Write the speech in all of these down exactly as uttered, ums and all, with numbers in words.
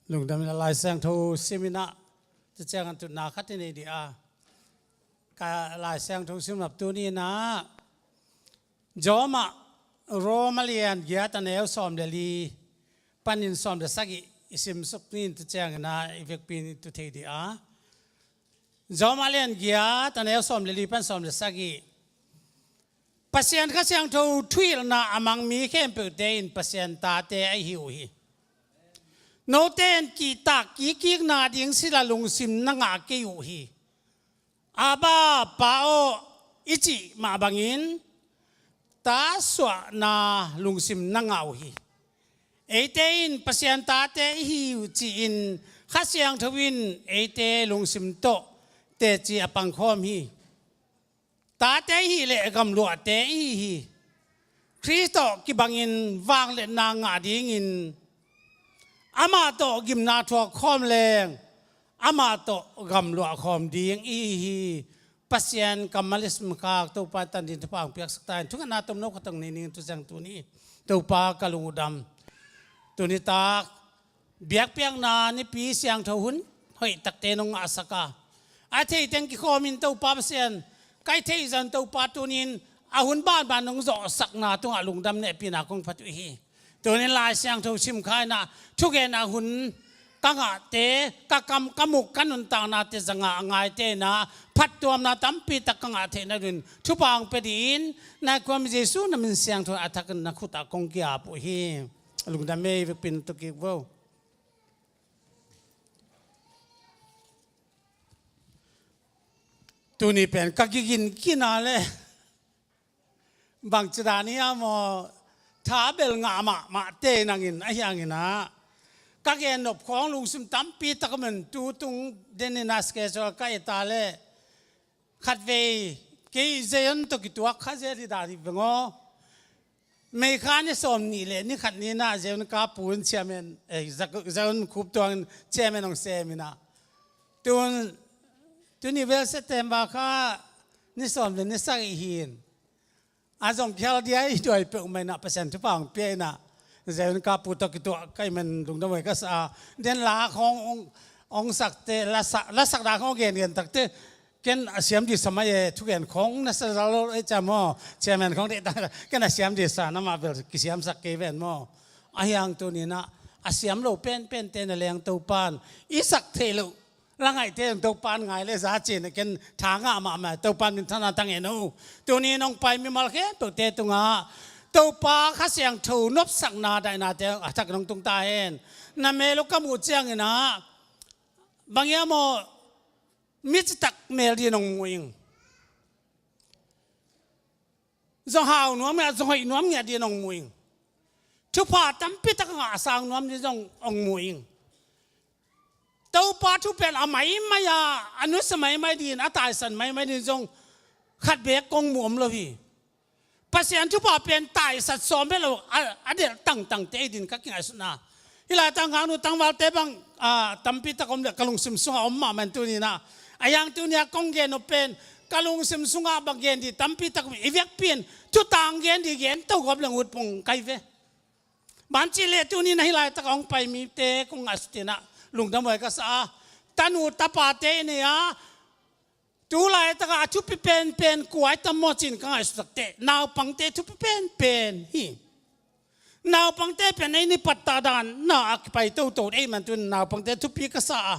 Lungdam in a Lai Siangtho sim in ah, tu ciang an tutna khat i nei dih a, ka Lai Siangtho sim nop tuni in ah, Rom ah, Rom a lian giat a neu sawm le li panin sawm le sagih i simsuk ni in tu ciang in ah i vekpi in i tu thei dih a. Rom a lian giat a neu sawm le li pan sawm le sagih. Pasian Kha Siangtho thuhilhna a mang mi khempeuhte in Pasian tate ahi uh hi. Note in kihtak kikkikna ding sila lungsim na ngah kei uh hi. Abba, Pa aw, i cih mah bangin ta suahna lungsim na ngah uh hi. Eite in Pasian tate i hi uh ci-in Kha Siangtho in eite lungsim tawh teci a pangkhawm hi. Tate i hih leh gamluahte i hi hi. Khrist tawh kibangin vangliatna ngah dingin amah tawh gimna thuak khawm leng amah tawh gamluah khawm ding i hi hi. Pasian kammal i simkhak Topa tan ding thupha hong piaksak ta in, thungetna tomno khat hong nei ning tu ciang tuni Topa ka lung uh dam. Tuni tak biakpiakna nipi siangtho hun hoih takte nong ngahsak a, a theiteng kikhawmin Topa Pasian, kai theih zan Topa tunin a hun banban nong zawhsakna tungah lungdam nehpihna kong phat uh hi. Tunin Lai Siangtho simkha in ah thugen a hun ka ngahte, ka kam, ka muk, ka nuntaknate zanga a ngaite in ah phattuamna tampi tak ka ngah theihna dingin thupha hong pia dingin, na khuam Jesu na min siangtho a thakin na khut ah kong ki-ap uh hi. Lungdam ei, vekpi in tu kik vo. Tuni pen ka gigin kina le bangci dan hiam aw, tha bel ngah mahmah te nangin ahi hangin ah, ka gen nop khawng lungsim tampi tak om in, tu tung den in ah schedule ka et a le khatvei kei Zion tawh kituak kha zel hi dan hi veng aw. May kha ni sawm nih le ni khat ni in ah Zion ka pu in chairman, eh, Zion khup tuang in chairman hong sem in ah, tun, tuni vel September kha ni sawm le ni sagih hi in, a zong khial dia i duai peuhmah in ah Pasian thupha hong pia in ah, Zion ka pu tawh kituak ka hih man lungdam huai ka sa a. Den la khawng hong, hong sakte, la sa, la sak dan khawng gengen takte, ken a siam dih sa mai e, thugen khawng na sa zal lo e, ciam aw, chairman khawng deh ta, ken a siam dih sa, na mah bel kisiamsak kei ven maw. Ahi hang tuni in ah a siam lo penpente na leng Topan i sak theih loh la ngaihte in Topan ngai le za cin a ken tha ngah mahmah, Topan minthanna tang en uh. Tuni in hong pai mimal khempeuhte tungah Topa Kha Siangtho nopsakna daihnate a thak nong tung ta hen. Na mel uh ka muh ciangin ah, bang hiam aw, mi citak mel dih nong mu ing. Zong hau nuam ngiat, zong hoih nuam ngiat dih nong mu ing. Thupha tampi tak a ngah sang nuam dih zong hong mu ing. Topa thu pen a maimai a, a nusia maimai dih in, a taisan maimai dih in zong khat beek kong mu om lo hi. Pasian thupha pen taisat sawm bek lo a, a delh tangtangte hi ding ka kingaihsutna. Hih laitak ngaknu tangvalte bang, a, tampi tak om le ka lungsim sungah om mahmah in tuni in ah, a yang tuni a kong gen uh pen ka lungsim sungah bang gen dih tampi tak om, i vekpi in thutang gen dih gen to gawp leng ut pong kai ve. Ban cih leh tuni in ah hih laitak a hong pai mite kong ngaihsut in ah lungdam huai ka sa a, tanu tapate i nei a, tu laitak a thupi penpen kua i tam maw ci-in ka ngaihsut takte, naupangte thupi penpen hi. Naupangte pen ei ni pattah dan na a kipai toto dei man tun naupangte thupi ka sa a.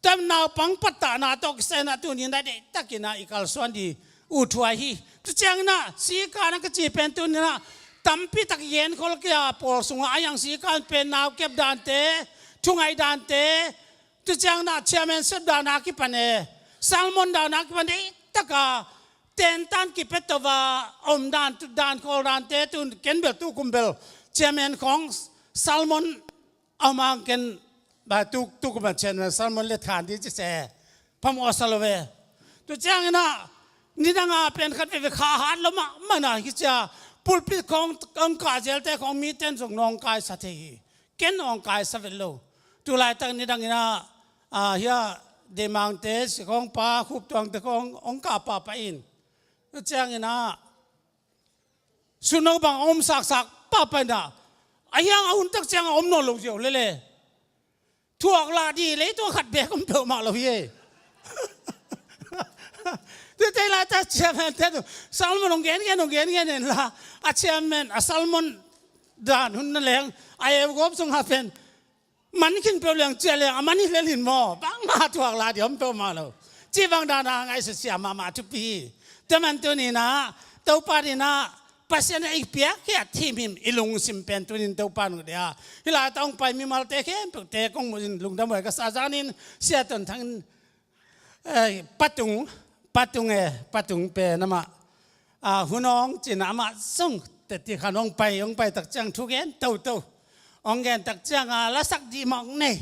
Tam naupang pattahna tawh kisai in ah tuni in ah deihtakin ah i kalsuan dih uh thuai hi. Tu ciangin ah sikan a ka ci pen tuni in ah tampi tak i gen khol kei a, pawl sungah a yang sikan pen nau kep dante, thungaih dante, tu ciangin ah chairman sep dan a kipan e, sermon dan a kipan e, taka tentan kipia to va om dan, tu dan khawl dante, tu ken bel tu kum bel chairman khawng sermon a om hang ken ba tu, tu kum bel chairman sermon let khan dih ci se, phamawh sa lo ve. Tu ciangin ah nidang a pen khat veve kha hat lo mahmah in ah hi cia, pulpit khawng hong kah zelte khawng mite in zong nawngkaisa thei hi. Ken hong kaisa vet lo. Tu laitak nidang in ah, a, hia Deimangte, Sikhawngpa, Khuptuangte khawng hong kah pahpah in. Tu ciangin ah, suno bang a om saksak pahpah in ah, a hiang a hun tak ciang a om nawn lo ziau lele. thuak lah dih leitung khat beek om peuhmah lo hi. Tute lai ta chairman te tu, sermon hong gen gen, hong gen gen hen la, a chairman, a sermon dan hun na leng, a eu gawp sung ha pen, man khin peuh leng cia leng, a man hi lel hin maw, bangmah thuak lah dih om peuhmah lo. Ci bang dan a ngaihsut siam mahmah thupi hi. Tua man tuni-in ah, Topa in ah, Pasian a i piak khia thimhim i lungsim pen tuni-in Topa in uh dia. Hih lai ta hong pai mimalte khempeuhte kong muh in lungdam huai ka sa. Zanin Sia Ton Thang in, eh, Patung, Patung e, Patung pen amah, ah, hun hong cin amah sung teti khan hong pai, hong pai tak ciang thu gen toto. Hong gen tak ciang a lasak dih mawk nei.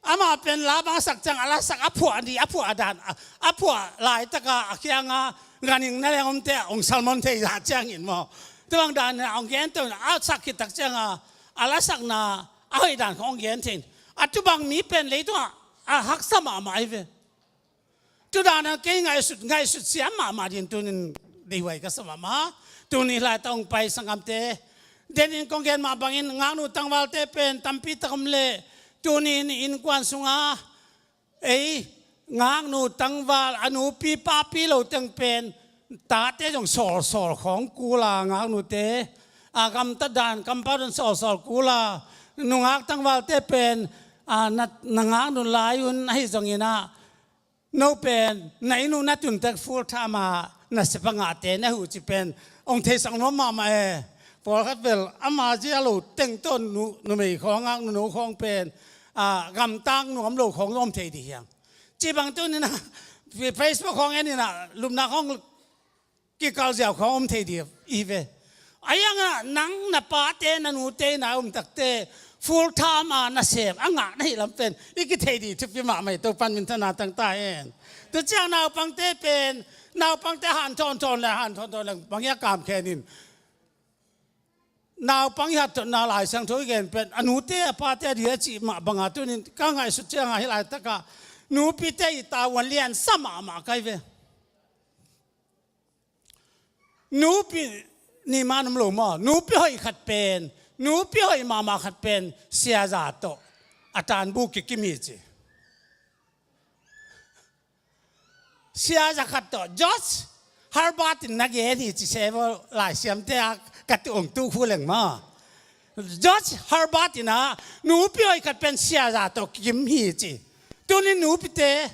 Amah pen la bang sak ciang a lasak a phuah dih, a phuah dan, a, a phuah laitak a, a kiang a ganhing na leng omte hong sermon thei zah ciangin maw. Tua bang dan a hong gen to, a sak khit tak ciang a, a lasakna a hoih dan khong hong gen thei. A tu bang mi pen leitung ah a haksa mahmah hi ve. Tu dan a kei ngaihsut, ngaihsut siam mahmah ding tuni-in deihhuai ka sa mahmah. Tuni lai ta hong pai sanggamte, denin kong gen mah bangin ngaknu tangvalte pen tampi tak om leh, tuni-in innkuan sungah ei ngaknu tangval a nupi papi lo teng pen tate zong sawlsawl khawng kul a, ngaknute a gamtat dan kampau dan sawlsawl kul a, nungak tangvalte pen a, na, na ngaknu lai un ahi zongin ah, no pen na inn uh na tun tek full time a nasep a ngahte na hi uh ci pen hong theisak nuam mahmah e. Pawlkhat bel ama zia lo teng tawh nu, numei khawng, ngaknu no khawng pen a, gamtang nuam lo khawng om thei dih hiang. Ci bang tuni-in ah, Facebook khawng en in ah, lupna khawng kikal ziau khawng om thei dih hi ve. A hiang ah nang na pate, na nute inn a om takte full time a nasem a ngah na hih lam pen i kithei dih thupi mahmah hi. Topan minthanna tang ta hen. Tu ciang naupangte pen, naupangte hanthawn thawn le hanthawn thawn le bang hia kam khen in. Naupang i hattotna Lai Siangtho i gen pen a nute a pate a dih a cih mah bang a tuni-in ka ngaihsut ciang a hih laitak a nupite i tavuan lian sa mahmah ka hi ve. Nupi, ni man om lo maw, nupi hoih khat pen, nupi hoih mahmah khat pen siaza tawh a tanbu kikim hi ci. Siaza khat tawh, George Herbert in na gen hi ci, sevo laisiamte a ka tu ong tu khu leng maw. George Herbert in ah nupi hoih khat pen siaza tawh kikim hi ci. Tuni nupite,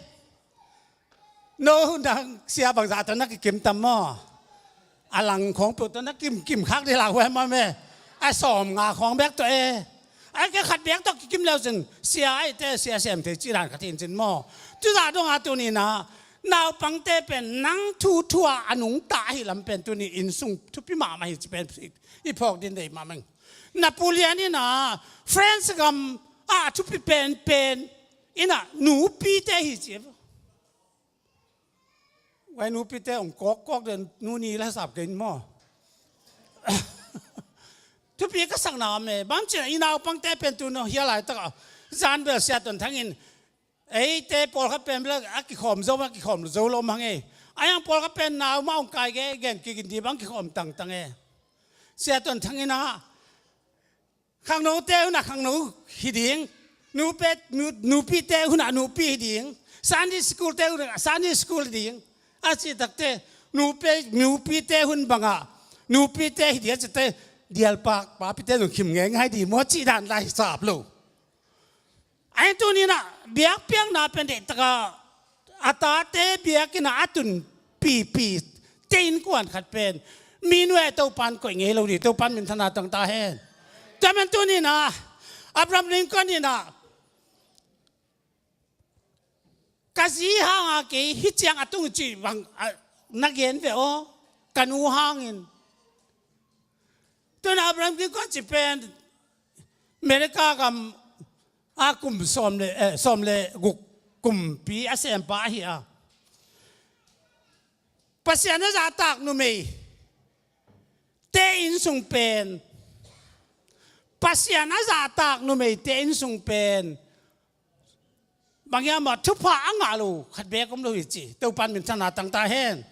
no nang sia bangzah tawh na kikim tam maw? A lang khawng peuh tawh na kimkim khak dih lauhuai maw me? A sawm nga khawng bek tawh e. A khe khat bek tawh kikim leu cin sia ahihte sia sem thei cih dan khat hi in cin maw? Tuzah dong a tuni-in ah naupangte pen nang thu thu a a nungta ahi lam pen tuni innsung thupi mahmah hi ci pen i phawk ding deih mahmah ing. Na pu lian in ah France gam ah thupi penpen in ah nupite hi ci. Vai nupite ong kawkkawk den nuni la sap kein maw? Thupi ka sakna om e. Bang ci-in i naupangte pen tu no hia laitak a zan bel Sia Ton Thang in eite pawlkhat pen bel a kikhawm zo, a kikhawm zo lo mang e. A hiang pawlkhat pen nau mah ong kai ge gen kik in dih bang kikhawm tangtang e. Sia Ton Thang in ah khangnote hun ah khangno hi ding, nupe, nu, nupite hun ah nupi hi ding, Sunday school te hun ah Sunday school hi ding. A cih takte nupe, nupite hun bang ah nupite hi ding a cihte dialpak papite zong khim ngeingai dih maw cih dan lai sap lo. A hiang tuni-in ah biakpiakna pen deihtak a a tate biakinn ah a tun pipi te innkuan khat pen mi nuai Topan koih ngei lo dih, Topan minthanna tang ta hen. Tua man tuni-in ah Abraham Lincoln in ah ka zi hang a kei hih ciang a tung cih bang a na gen ve aw, ka nu hangin. Tun Abraham Lincoln cih pen America gam a kum sawm le, eh, sawm le guk kumpi a sempa ahi a. Pasian a zahtak numei te innsung pen, Pasian a zahtak numei te innsung pen bang hiam ah thupha a ngah lo khat beek om lo hi ci. Topan minthanna tang ta hen.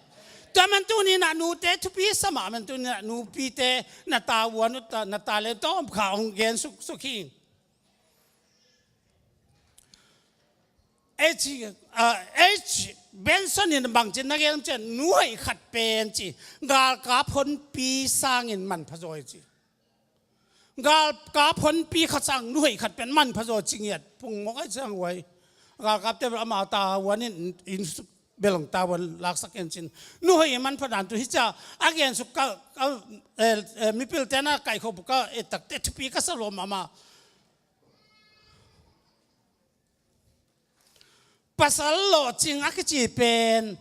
Tua man tuni-in ah nute thupi sa mah man tuni-in ah nupite na tavuan uh ta, na talent tawh om kha hong gen suksuk hi. H, ah, H Benson in bangci na gen ciang, nu hoih khat pen ci, galkap honpi sangin manpha zaw hi ci. Galkap honpi khat sang nu hoih khat pen manpha zaw ci ngiat. Pungmawk ai ciang huai. Galkapte bel ama tavuan in, inn suk bel hong tavuan laksak in cin. Nu hoih manpha dan tu hi cia. A gen suk ka, ka, eh, eh, mipilte na kaihkhop ka, eh, takte thupi ka sa lawm ama. Pasal lawhcing a kici pen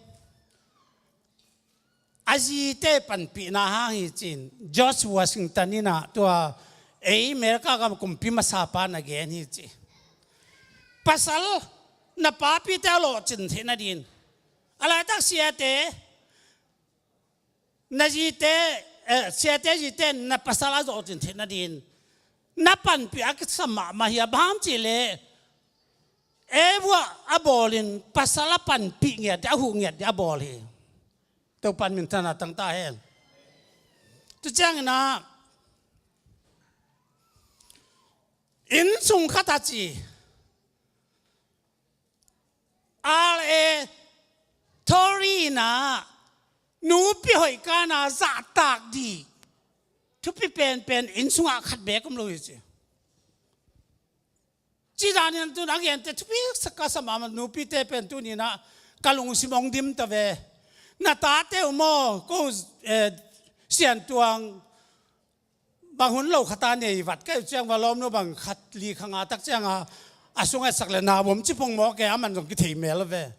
a zite panpihna hang hi cin. George Washington in ah tua ei America gam kumpi masapa na gen hi ci. Pasal na papite a lawhcin theih nadin. A laitak siate na zite, eh, siate zite na pasal a zawhcin theih nadin na panpih a kisa mahmah hi a, bang hang cih leh Eva a bawlin pasal a panpih ngiat ding, a huh ngiat ding a bawl hi. Topan minthanna tang ta hen. Tu ciangin ah inn sung khat a ci R A Torrey in ah nupi hoih kana zahtak dih thupi penpen inn sungah khat beek om lo hi ci. Ci danin tun a gente thupi sak ka sa mahmah, nupite pen tuninah ka lungsim hong dim ta ve. Na tate uh maw, ko, eh, Siantuang bang hun lo khata nei vat ka uh ciang va lawmnu bang khat li kha nga tak cianga a sung etsak le na vom ci pong maw ke a man zong kithei mel ve.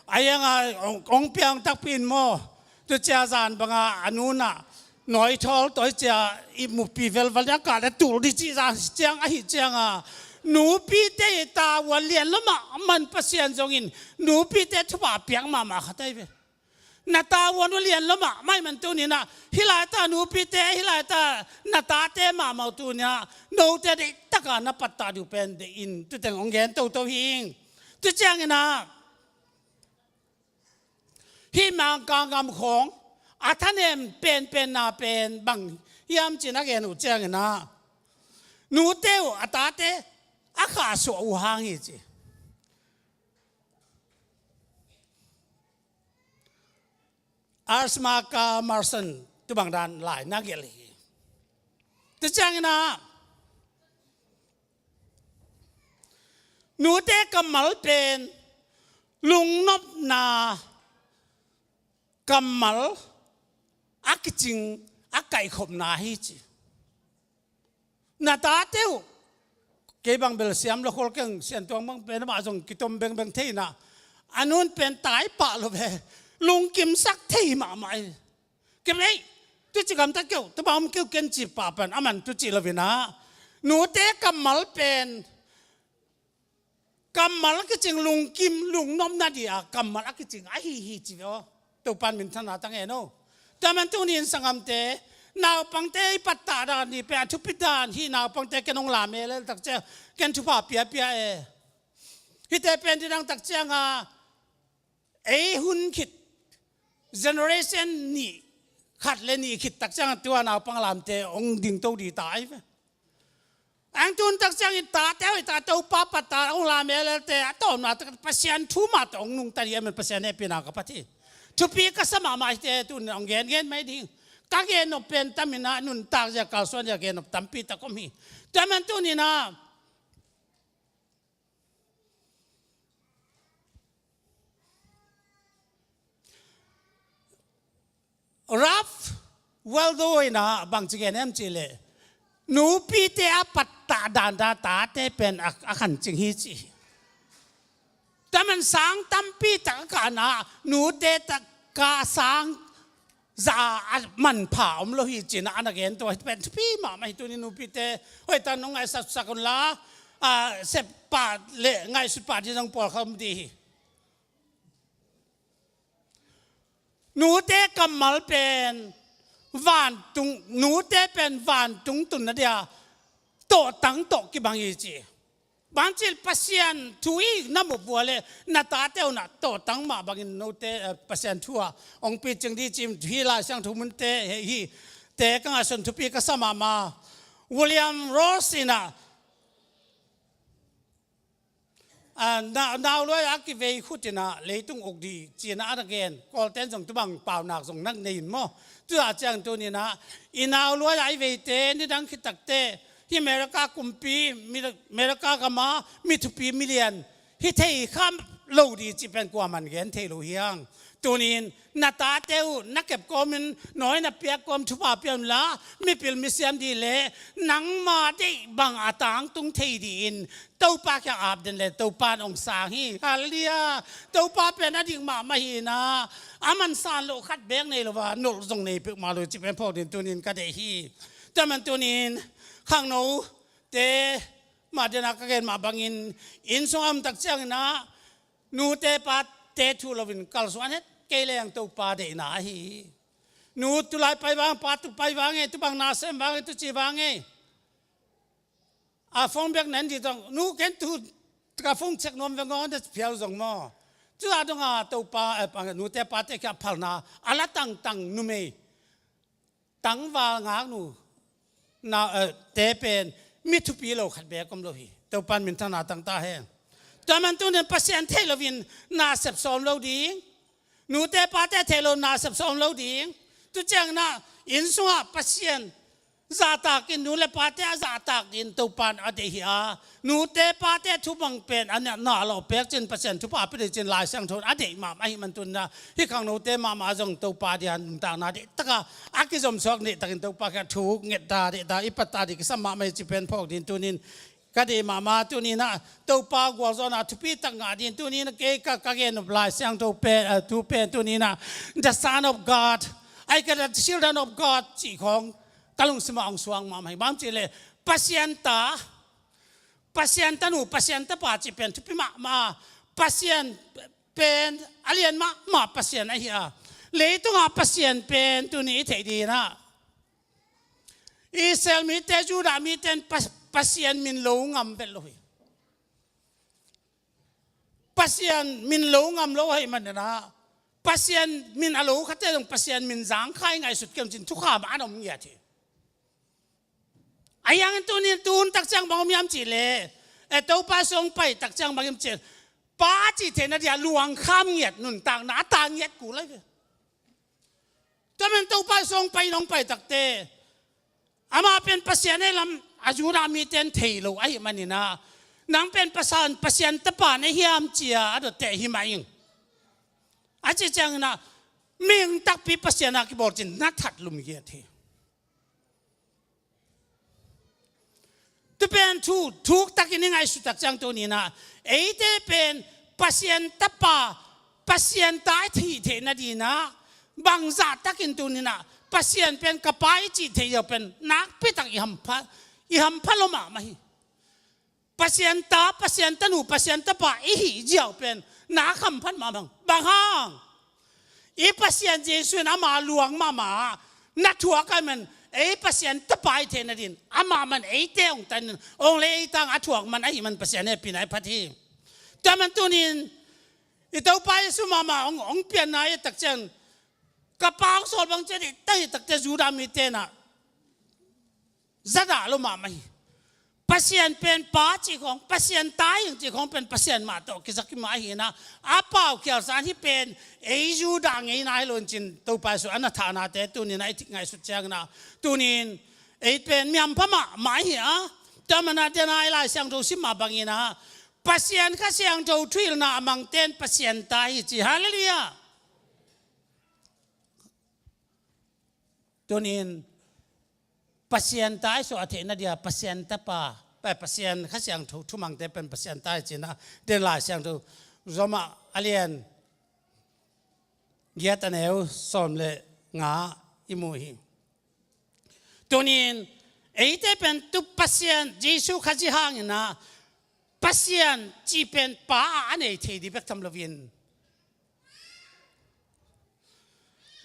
A ianga hong, hong piang takpi in maw, tu cia zan banga a nunah nawithawl tawi cia i mupi velval nia kah le tul di cih zan ciang ahi cianga nupite i tavuan lian lomah man Pasian zongin nupite thupha piak mahmah khat ahi ve. Na tavuan uh lian lomah mai man tuninah hih laita nupite, hih laita na tate mahmah uh tuninah note deihtaka na pattah dih uh pen deih in tuteng hong gen toto hing. Tu cianginah hih Mangkang gam khawng a thanem penpenna pen bang hiam cin a gen uh cianginah nute uh a tate a khahsuah uh hang hi ci. Arsmaka Marson tubang dan lai na gelh hi. Tu cianginah nute kammal pen lungnopna kammal a kicing a kaihkhopna hi ci. Na tate uh kei bang bel siam lo khol keng, Siantuang bang pen amah zong kitom bengbeng thei inah a nun pen tai pah lo ve, lungkimsak thei mahmah hi. Kem ei, tuci gamta keuh, tubang om keuh ken ci pahpan a man tuci lo inah nute kammal pen kammal a kicing lungkim lungnopna dih a kammal a kicing ahi hi ci ve aw. Topan minthanna tang e no. Tua man tuni in sangamte, naupangte i pattah dan dih pen a thupi dan hi. Naupangte ken hong lam e leltak ciang ken thupha piapia e. Hihte pen didang tak cianga ei hun khit generation nih khat le nih khit tak cianga tua naupang lamte hong dingto dih ta ahi ve. Ang tun tak ciangin tate hoih ta Topa pattah hong lam e lelte a tawmna tak Pasian thu mah tawh hong nungta dih a man Pasian hehpihna ka phat hi. Thupi ka sa mahmah hite tun hong gengen mai ding. Ka gennop pen taminah nuntak zia kalsuan zia gennop tampi tak om hi. Tua man tuninah Ralph Waldo Emery inah bangci gen em cih leh nupite a pattah dandan tate pen a, a khancing hi ci hi. Tua man sang tampi tak a kahna nute tak ka sang za a manpha om lo hi cinah a na gen tua pen thupi mahmah hi. Tuni nupite hoihtak nong ngaihsutsak unla, a, sep pah le ngaihsut pah dih zong pawlkhat om dih hi. Nute kammal pen vantung, nute pen vantung tunna dia tawhtang tawh kibang hi ci. Bangcil Pasian thu i na muh vua le na tate unah tawhtang mah bangin note, eh, Pasian thu ah hong picing dih ci. Hih Lai Siangtho munte hih te ka ngaihsun thupi ka sa mahmah. William Ross inah A, na, nau luai a kivei khut in ah leitung uk dih ci-in ah a na gen. Kawlten zong tubang paunak zong na nei in maw? Tua ciang tuni-in ah i nau luai a i veite nidang khit takteh hih America kumpi, mi, America gam a mi thupi milian hi thei kha lo dih cih pen kuaman gen thei lo hi hang. Tuni-in na tate uh na kep kawmin nawi na piak kawm thupha pia un la, mipil misiam dih leh nangma deih bang a tangtung thei dih in Topa kiang ap den leh Topa in hong sang hi. Halleluiah. Topa pen a dik mahmah hi-in ah a man san loh khat beek nei lo a, nolh zong nei peuhmah lo cih pen phawk ding tuni-in ka deih hi. Tua man tuni-in khangnote mah dena ka gen mah bangin inn sung a om tak ciangin ah nute pate thu loin kalsuan het kei leng Topa deihna ahi hi. Nu tulai pai vang, pa tu pai vang e, tubang na sem vang e, tuci vang e. A phone bek na en dih zong, nu ken tu ka phone check nuam veng aw, na phial zong maw? Tua dong a Topa, eh, pa, nute pate kia phalna a la tangtang numei tangval ngaknu na, eh, te pen mi thupi lo khat beek om lo hi. Topa in minthanna tang ta hen. Tua man tuni-in Pasian theih loin na sep sawm lo ding. Nute pate theih lo na sep sawm lo ding. Tu ciangin ah inn sungah Pasian zahtak in, nu le pate a zahtak ding Topa in a deih hi a, nute pate thu bang pen a na, na lo pek cin Pasian thupha a pia ding cin Lai Siangtho in a deih mahmah ahih man tuni-in ah hih khangnote mahmah zong Topa dia nuntakna deih taka a kizom suak deih takin Topa kiang thu nget ta deih ta i pat ta dih kisam mahmah hi cih pen phawk ding tuni-in ka deih mahmah. Tuni-in ah Topa gualzawhna thupi tak ngah ding tuni-in ah kei ka, ka gen nop Lai Siangtho pen, eh, thu pen tuni-in ah the Son of God, ai ka the children of God cih khawng ka lungsimah hong suang mahmah hi. Bang cih leh Pasian ta, Pasian tanu, Pasian tapa cih pen thupi mahmah. Pasian pen a lian mahmah Pasian ahi a, leitungah Pasian pen tuni i theih ding in ah Israel mite, Judah mite in Pa-, Pasian min lo ngam vet lo hi. Pasian min lo ngam lo ahih manin ah Pasian min a lo khate zong Pasian min zangkhai ngaihsut kei un cin thukham ah an om ngiat hi. Ahi hangin tuni-in tu hun tak ciang bang om hiam cih leh, eh, Topa sung pai tak ciang bang hiam cih leh, pa cih theihna dia luangkham ngiat nuntakna a ta ngiat kul lai ve. Tua man Topa sung pai nong pai takte, amah pen Pasian ahi lam a Judah mite in thei lo ahih manin ah, nang pen Pasian, Pasian tapa na hiam ci-a a dotte hi mah ing. A cih ciangin ah mihing takpi Pasian a kibawl cin na that lum ngiat hi. Tu pen thu thuk takin i ngaihsut tak ciang tuni-in ah eite pen Pasian tapa, Pasian ta i hih theihna ding in ah bangzah takin tuni-in ah Pasian pen ka pa i cih theih ziau pen nakpi tak i hampha, i hampha lo mahmah hi. Pasian ta, Pasian tanu, Pasian tapa i hih ziau pen nak hamphat mahmah. Bang hang? I Pasian Jesuh in ama luang mahmah na thuak ahih man, ei Pasian tapa i theihna ding in amah man eite hong tan in, hong lei ei tang a thuak man ahih man Pasian hehpihna i phat hi. Tua man tuni-in i Topa Jesuh mahmah hong, hong pianna i et tak ciang, ka pa hong sawl bang ci-a deih ta hi takte Judah mite in ah za dah lo mahmah hi. Pasian pen pa cih khawng, Pasian ta hi ing cih khawng pen Pasian mah tawh kizak hi mah ahi in ah, a pau khial san hih pen ei Judah ngeina hi lo in cin Topa Jesuh a na thahnate tuni-in ah i theih ngaihsut ciangin ah, tuni-in ei pen mi hampha mahmah hi a, tua man ah dena i Lai Siangtho sim mah bangin ah Pasian Kha Siangtho thuhilhna a mangte in Pasian ta hi ci. Halleluiah. Tuni-in Pasian ta i suah theihna dia Pasian tapa, pa, Pasian Kha Siangtho thumangte pen Pasian ta i cihna den Lai Siangtho Roma a lian giat a neu sawm le nga i mu hi. Tuni-in eite pen tu Pasian Jesuh Khazih hangin ah Pasian cih pen pa a a nei thei dih bek tham loin,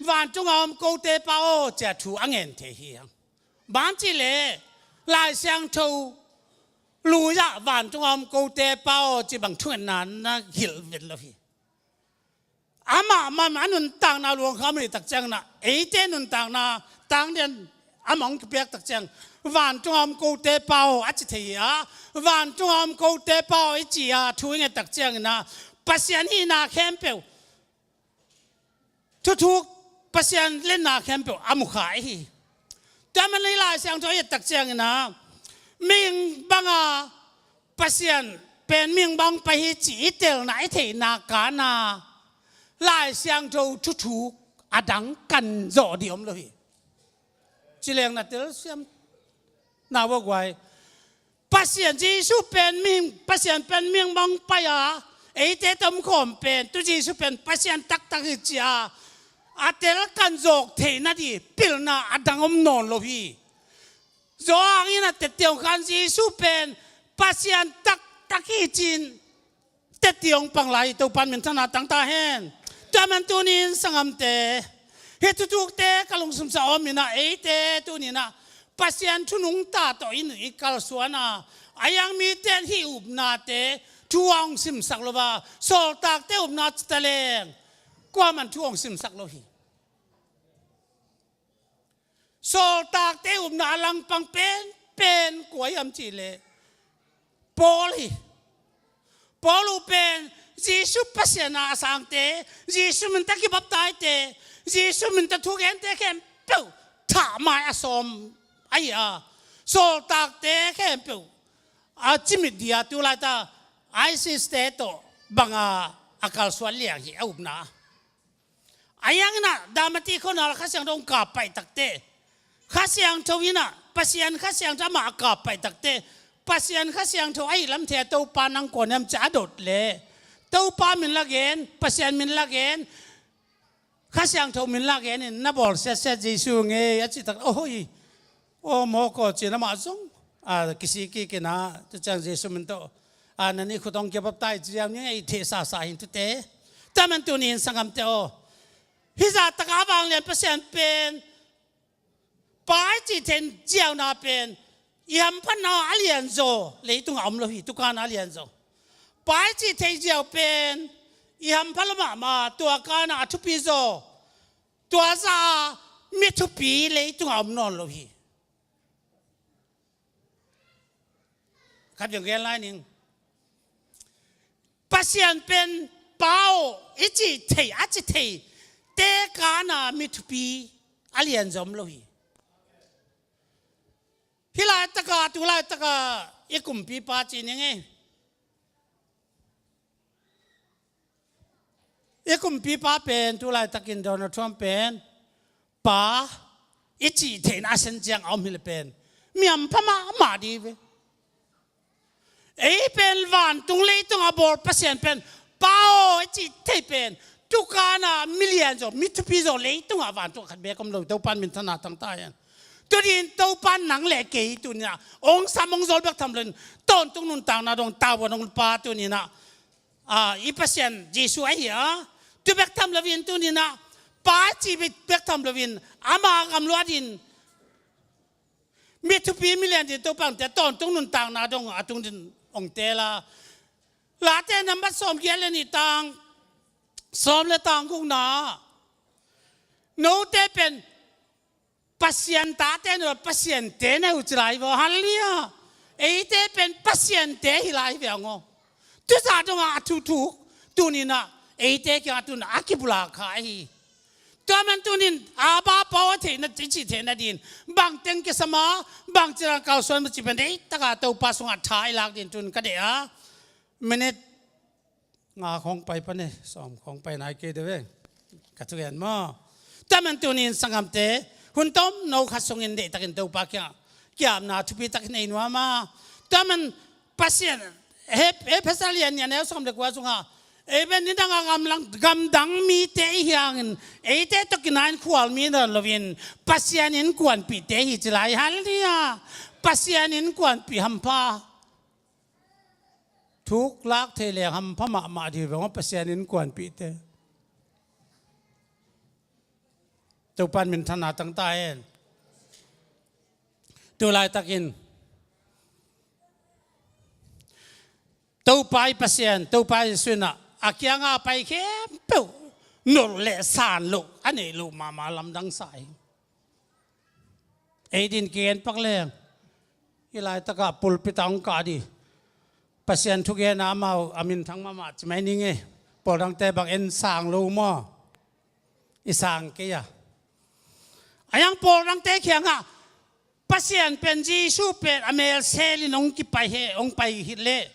vantung a om kote Pa aw, ci-a thu a ngen thei hi hang. Bang cih leh Lai Siangtho lui-ah vantung a om kote Pa aw, cih bang thungetna na hilh vet lo hi. Amah man a nuntakna luangkham a neih tak ciangin ah eite nuntakna tangden Amah hong kipiak tak ciang, vantung a om kote Pa aw a ci thei hi a, vantung a om kote Pa aw i ci a thu i nget tak ciangin ah, Pasian hihna khempeuh, thuthuk Pasian lenna khempeuh a mukha i hi. Tua man i Lai Siangtho i et tak ciangin ah, mihing banga Pasian pen mihing bang pai hi ci i telna i theihna kana Lai Siangtho thuthuk a dang kan zawh dih om lo hi. Ci leng na telsiam na vua guai. Pasian Jesu pen mihing, Pasian pen mihing bang pai a, eite tomkhawm pen tu Jesu pen Pasian taktak hi ci a, a tel kan zawk theihna dih pilna a dang om nawn lo hi. Zawhang in a tette hong khan Jesu pen Pasian taktak hi ci-in tette hong pang lai, Topan minthanna tang ta hen. Tua man tunin sanggamte, hih thuthukte ka lungsim sa om in ah, eite tunin ah Pasian thu nungta tawh in i kalsuan a, a yang mite hih upnate thu a hong simsak lo a, sawltakte upna ci ta leng kuaman thu a hong simsak lo hi. Sawltakte upna a langpang penpen kua hiam cih leh Paul hi. Paul uh pen Jesu Pasian a a sangte, Jesu min tawh kibaptaizte, Jesu min tawh thugente khempeuh thahmai a sawm ahi a, sawltakte khempeuh a cimit dih a, tu laitak ISIS-te tawh banga a kalsuan liang hi a upna. A yang in ah Dalmatia khuana Kha Siangtho hong kap paih takte, Kha Siangtho in ah, Pasian Kha Siangtho amah a kap paih takte, Pasian Kha Siangtho ahi lam thei a, Topa nang kua hiam ci a dot leh, Topa min la gen, Pasian min la gen, Kha Siangtho min la gen in na bawl siatsiat Jesu ngei a cih tak, oh hoi, oh mawk aw ci-in amah zong a kisik kik in ah, tu ciang Jesu min tawh a, na nih khut hong kia baptaiz ziau ni ngei thei sasa hi tute. Tua man tunin sanggamte aw, hih zah takah a vanglian Pasian pen Pa i cih theih ziauna pen i hamphatna a lianzaw leitungah om lo hi, tukana a lianzaw. Pa i cih theih ziau pen i hamphat lo mahmah, tua kana a thupi zaw, tua zah a mi thupi leitungah om nawn lo hi. Khat veng gen lai ning. Pasian pen Pa aw i cih theih, a ci thei te kana mi thupi a lianzaw om lo hi. Hih laitaka, tu laitaka i kumpipa ci ning e. I kumpipa pen tu laitakin Donald Trump pen Pa i cih theihna a sen ciang a om hi leh pen mi hampha mahmah dih ve. Ei pen vantung leitung a bawl Pasian pen Pa aw i cih thei pen tukana mi lianzaw, mi thupi zaw leitungah vantung khat beek om lo, Topan minthanna tang ta hen. Tunin Topan nang le kei tunin ah hong sam hong zawl bek tham loin, tawntung nuntakna dong tavuan hong Pa tunin ah, a, i Pasian Jesu ahi a, tu bek tham loin tunin ah Pa i cih bek tham loin ama gam luatin mi thupi mi lian ding Topa hong teel, tawntung nuntakna dong a tung ding hong teel a. Late nambat sawmgiat le nih, tang sawm le tang gukna. Note pen Pasian tate na uh, Pasian te na uh ci lai vaw. Halleluiah. Eite pen Pasian te hi lai ve ang aw. Tua zah dongah a thuthuk tunin ah eite kiangah tunin a kibulak kha ahi. Tua man tunin Abba Pa aw a theihna, i cih theihna dingin bangteng kisam a, bangci dan kalsuan maw cih pen deihtak a Topa sungah tha i lak dingin tun ka deih a. Minute nga khawng pai pan e, sawm khawng pai nai kei deuh e. Ka thugen maw? Tua man tunin sanggamte, hun tomno khat sungin deihtakin Topa kiangah ki-apna thupitak nei nuam a. Tua man Pasian, Hep-, Efesa lian nih a neu sawm le kua sungah, ei pen nidang a gamlang, gamdang mite i hi hangin, eite tawh kinain khualmi nawn loin Pasian innkuanpihte hi ci lai. Halleluiah. Pasian innkuanpih hampha. Thuk lak thei leng hampha mahmah dih ve aw, Pasian innkuanpihte. Topan minthanna tang ta hen. Tu laitakin Topa i Pasian, Topa Jesu in ah a kianga pai khempeuh nolh le san loh a neih loh mahmah lamdang sa hi. Ei din kigen pak leng. Hih laitakah pulpit ah hong kah dih. Pasian thugen ah amau a minthang mahmah ci mai ning e. Pawl dangte bang en sang lo maw? I sang kei a. A yang pawl dangte kiangah Pasian pen Jesu pen a mel selin hong kipai he, hong pai hileh.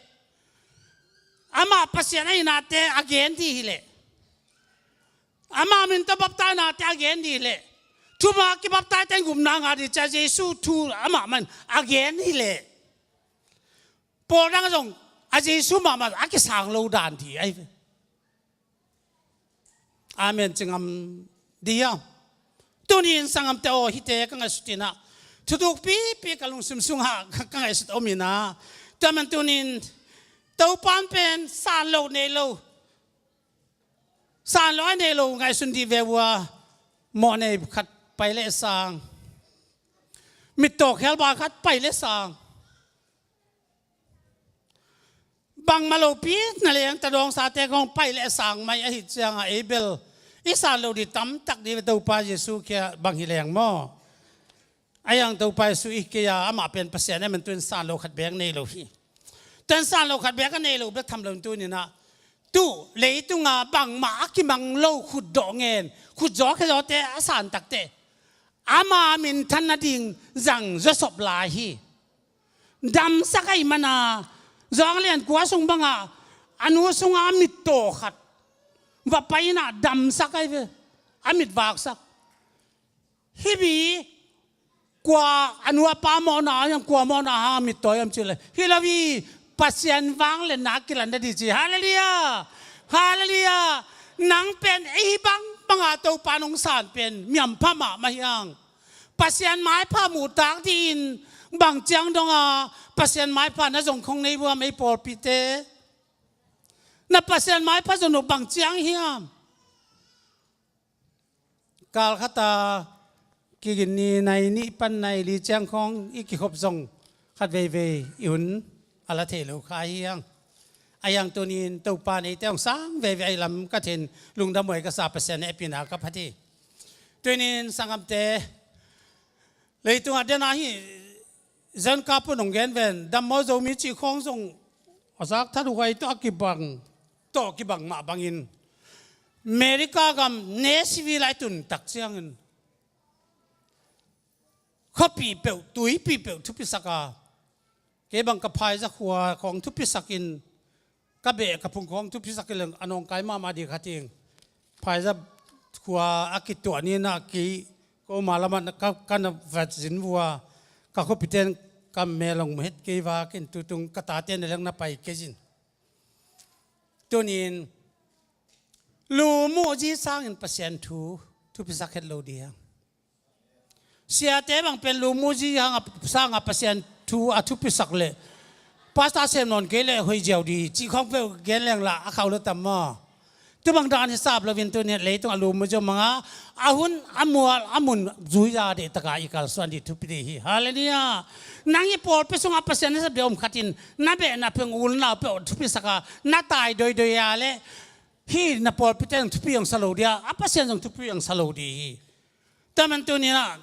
Amah Pasian a hinate a gen dih hileh. Amah min tawh baptainate a gen dih leh. Thumah kibaptaite in gupna ngah dih cia Jesu thu amah man a gen hileh. Pawl dang zong a Jesu mahmah a kisang lo dan dih ahi ve. Amen ci ngam dih hiam? Tuni in sanggamte aw, hihte ka ngaihsut inah. Thutuk pipi ka lungsim sungah ka, ka ngaihsut om inah. Tua man tuni in Topan pen san lo nei lo. San lo a nei lo ngaihsun dih ve ua, mawh nei khat pai leh sang. Mittaw khialba khat pai leh sang. Bangmah lopi na leng ta dawngsate kong pai leh sang mai ahi ciangah ei bel i san lo dih tamtak dih ve Topa Jesu kia bang hi leng maw? A yang Topa Jesu i kei a, amah pen Pasian e, man tuin san lo khat bek nei lo hi. Tuin san lo khat bek a nei lo bek tham lo in tuninah tu leitunga bangmah a kimang lo khutdawh ngen, khutzaw khezawte a san takte ama minthan nading zang zawsop lai hi. Damsak ahi mana zawng lian kua sung bangah a nu sunga a mittaw khat va pai inah damsak ahi ve. A mit vaksak. Hih mi kua a nu a pa mawhna hiam, kua mawhna hang a mittaw hiam cih leh hi lo hi. Pasian vangliatna a kilan dih ci. Halleluiah. Halleluiah. Nang pen ei hi bangbanga Topa nong san pen miampha mahmah hi hang. Pasian maipha muhtak dihin bang ciang donga Pasian maipha na zong khong nei vuam ei pawlpite? Na Pasian maipha zong uh bang ciang hiam? Kal khata kigin ni nai nih pan nai li ciang khawng i kikhop zong khat veivei i hun a la thei lo kha hi hang. A yang tunin Topa neite hong sang veivei a i lam ka thin lungdam huai ka sa Pasian a epina ka phat hi. Tunin sanggamte leitungah dena hi. Zen kapun hong gen ven, dammaw Zomi cih khawng zong a zak that huai tawh a kibang tawh kibang mah bangin America gam Nashville a i tun tak ciangin khuapi peuh tuipi peuh thupisak a, kei bang ka phaiza khua khawng thupisakin ka beh ka phung khawng thupisak i leng a nawngkai mahmah dih kha ting. Phaiza khua a kituah ni na kei koma lamah ka, ka na vat zin vua ka khuapiten ka melong het kei va kin tutung ka tate na leng na pai kei zin. Tunin lu muhzi sangin Pasian thu thupisak het lo dih hang. Siate bang pen lu muhzi hanga sanga Pasian thu a thupisak leh Pastor sem nawn kei leh hoih ziau dih cih khawng peuh gen leng lah a khauh lo tam maw? Tubang dan hisap loin tuni leitung a lu muhzi manga a hun a mual a mun zuiza dih taka i kalsuan dih thupi dih hi. Halleluiah. Nang i pawlpi sungah Pasian hisap dih om khatin na beh na pheng ulna peuh thupisaka na tai doidoi a leh hi na pawlpite thupi ang sa lo dih a, a Pasian zong thupi ang sa lo dih hi. Taman tuninah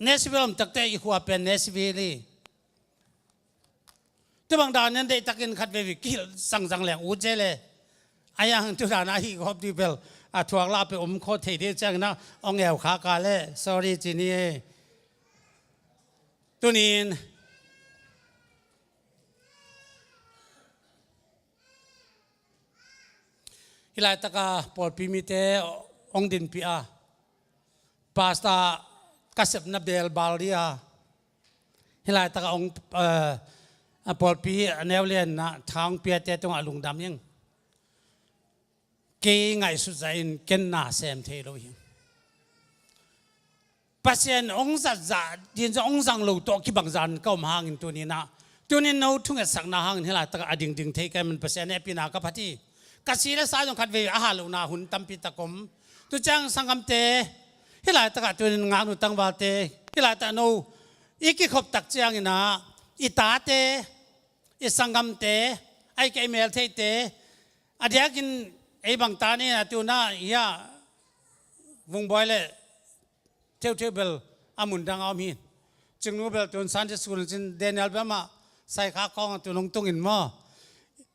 Nashville om takte i khua pen Nashville hi. Tubang dan nan deihtakin khat veve kihilh sangzang leng ut zele. A yang tu dan a hih gawp dih bel a thuak lah pe om khawh thei dih ciangin a ong eu kha ka le sorry ci ni e. Tunin hih laitaka pawlpi mite ong dinpih a, pastor ka sepna bel bal dih a, hih laitaka ong, eh, a pawlpi a neu lianna thang piate tungah lungdam ing. Kei ngaihsut zahin ken na sem thei lo hi. Pasian ong zat zah din zong ong zang lo tawh kibang zan ka om hangin tuninah tunin no thungetsakna hangin hih laitakah a dingding thei ka hi man Pasian hehpihna ka phat hi. Ka si le sa zong khat vei a hah lohna hun tampi tak om. Tu ciang sanggamte hih laitakah tunin ngaknu tangvalte hih laitakah no i kikhop tak cianginah i tate i sanggamte a i ka i meltheite a diakin ei bang ta ni a tuna hia vungbawi le theutheu bel a mun dang a om hi. Cingnu bel tun Sunday school cin Daniel bel mah Saikha khawng a tun hong tungin maw,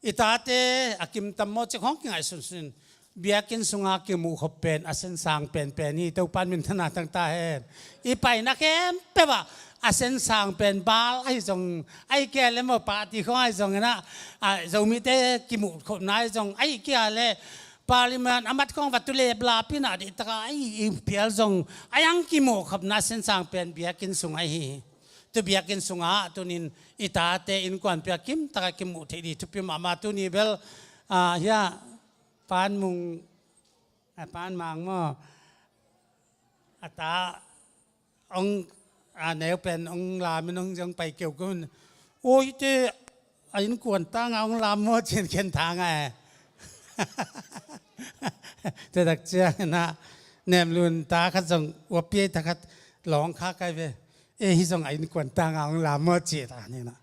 i tate a kimtam maw cik hong kingaihsunsun. Biakinn sunga kimuh khop pen a sensang penpen hi. Topan minthanna tang ta hen. I paina khempeuh ah a sensang pen bal ahi zong, ahi kei le maw, party khawng ahi zong inah, a, Zomite kimuh khopna ahi zong, ahi kei le Parliament a mat khawng va tu lep lap inah, dih taka ahi i phial zong, a yang kimuh khopna sensang pen biakinn sung ahi hi. Tu biakinn sungah tunin i tate innkuanpih a kim taka kimuh theih dih thupi mahmah. Tuni bel, a, hia, Pan Mung, a, Pan Mang maw, a ta hong, a, neu pen hong lamin hong zong pai keu kun. Oi te, a innkuan tanga hong lam maw cin ken thanga e. Tua tak ciang inah, Nemlun ta khat zong uapi ei ta khat lawng kha kai ve. E, hi zong a innkuan tanga hong lam maw ci ta ni na.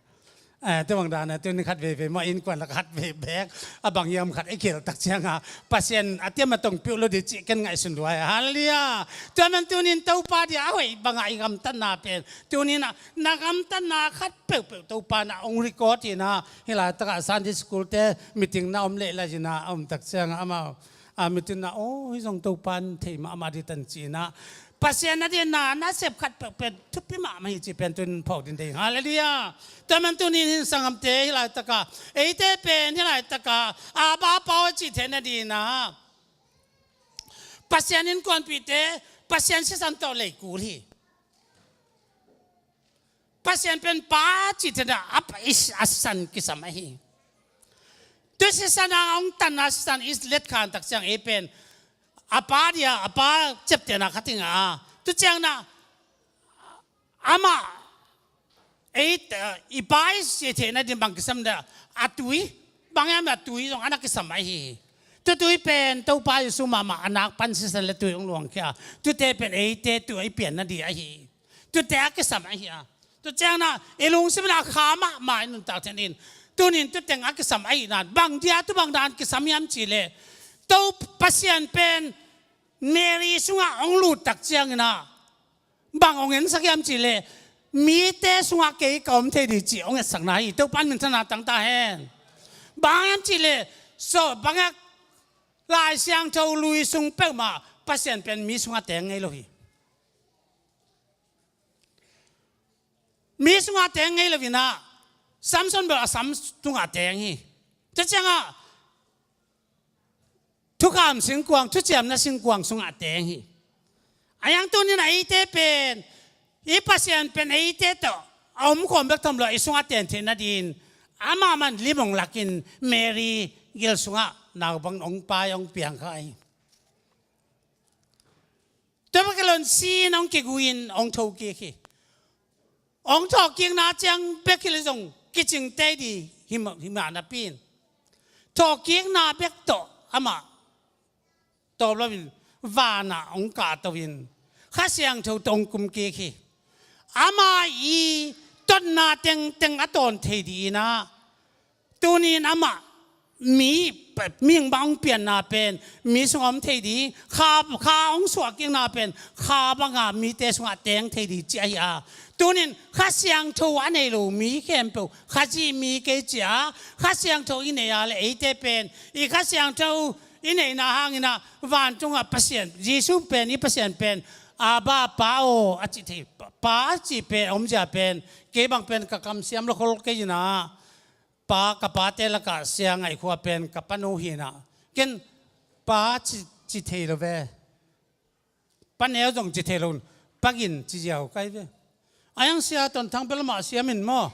Eh, tua bang dana tuni khat veve maw, innkuan lak khat ve bek, a bang hiam khat i khel tak cianga Pasian a tiam a tong piuh lo dih cih ken ngaihsun duai. Halleluiah. Tua man tunin Topa dia a hoih banga i gamtatna pen, tunin ah na gamtatna khat peuhpeuh Topa na hong record hi na, hi laitakah Sunday school te meeting na om leh lai hi na, a om tak cianga amau a meeting na, oh, hi zong Topan thei mahmah dih tan ci na. Pasian a dih na nasep khat peuhpeuh thupi mahmah hi cih pen tun phawk ding deih. Halleluiah. Tua man tunin hin sanggamte hi laitaka, eite pen hi laitaka, Abba Pa aw cih theih nadinah Pasian innkuanpihte, Pasian sisan tawh lei kul hi. Pasian pen Pa cih theihna a, a sisan kisam ahi. Tu sisan a hong tanna sisan i letkhan tak ciang ei pen a pa dia, a pa ciaptehna khat hi nga a. Tu ciangna amah ei, eh, i pa i cih theihna ding bang kisam dia, a tui, bang hiam a tui zong a na kisam ahi hi. Tu tui pen Topa Jesu mahmah a nak pan sisan le tui hong luangkhia. Tute pen eite tui i pianna dih ahi hi. Tute a kisam ahi a. Tu ciangna i lungsim na kha mahmah i nuntak theih nadin, tunin tuteng a kisam ahi nan, bang dia tu bang dan kisam hiam cih leh, To Pasian pen Mary sungah hong lut tak ciangin ah bang hong ensak hiam cih leh, mite sungah kei ka om thei dih cih hong etsakna hi. Topan minthanna tang ta hen. Bang hiam cih leh, so bangah Lai Siangtho lui sung peuhmah Pasian pen mi sungah teng ngei lo hi. Mi sungah teng ngei lo inah, Samson bel a sam sungah teng hi. Tua ciangah thukham singkuang, thuciamna singkuang sungah teng hi. A yang tunin a eite pen, i Pasian pen eite tawh a omkhawm bek tham lo, i sungah ten theih nadin amah man lim hong lakin Mary gil sungah naupang hong pai hong piang kha hi. Tua bek hi lo in sin hong kigu in hong thokik hi. Hong thawhkikna ciang bek hi leh zong kicing tei dih hi mah, hi mah napi in, thawhkikna bek tawh amah tawp lo in vanah hong kahto in Kha Siangtho tawh hong kumkik hi. Ama i totna tengteng a tawn thei dih inah, tunin amah mi, mihing bang hong pianna pen mi sungah om thei ding, kha, kha hong suahkikna pen kha banga mite sungah teng thei ding ci ahi a. Tunin Kha Siangtho a nei lo mi khempeuh Khazih mi kei ci a, Kha Siangtho i nei a le eite pen i Kha Siangtho i neihna hangin ah vantungah Pasian, Jesu pen i Pasian pen Abba Pa aw a cih thei, Pa a cih pen a omzia pen kei bang pen ka kamsiam lo khol kei inah, pa, ka pate lakah Sia Ngaih Khua pen ka panu hi inah, ken pa ci, ci thei lo ve. Pa Neu zong ci thei lo, Pa Gin ci ziau kai ve. A yang Sia Ton Thang bel mah siam in maw,